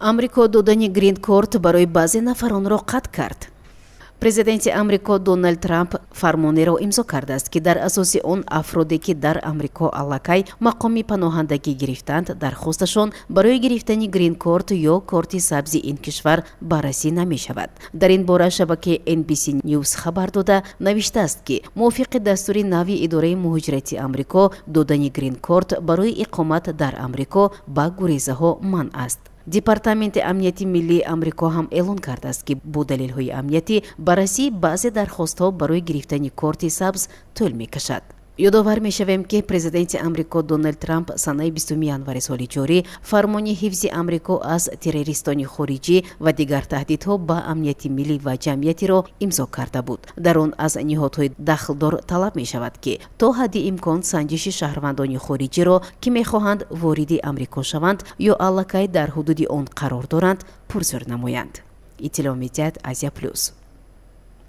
Амрико додани грин-корт барои баъзе нафаронро қатъ кард. Президенти Амрико Доналд Трамп фармонеро имзо кардааст, ки дар асоси он афроде, ки дар Амрико аллакай мақоми паноҳандагӣ гирифтанд, дархосташон барои гирифтани грин-корт ё корти сабзи ин кишвар баррасӣ намешавад. Дар ин бора шабакаи NBC News хабар дода, навиштааст, ки мувофиқи дастури нави идораи муҳоҷирати Амрико додани грин-корт барои иқомат дар Амрико ба гурезаҳо манъ аст. Департаменти амнияти миллии Амрико ҳам эълон кардааст, ки бо далелҳои амниятӣ баррасии баъзе дархостҳо барои гирифтани корти сабз тӯл мекашад. Ёдовар мешавем, ки президенти Амрико Доналд Трамп санаи 20 январи соли ҷорӣ фармони ҳифзи Амрико аз террористони хориҷӣ ва дигар таҳдидҳо ба амнияти миллӣ ва ҷамъиятиро имзо карда буд. Дар он аз ниҳодҳои дахлдор талаб мешавад, ки то ҳадди имкон санҷиши шаҳрвандони хориҷиро, ки мехоҳанд вориди Амрико шаванд ё аллакай дар ҳудуди он қарор доранд, пурзӯр намоянд. Иттилоъ медиҳад Азия Плюс.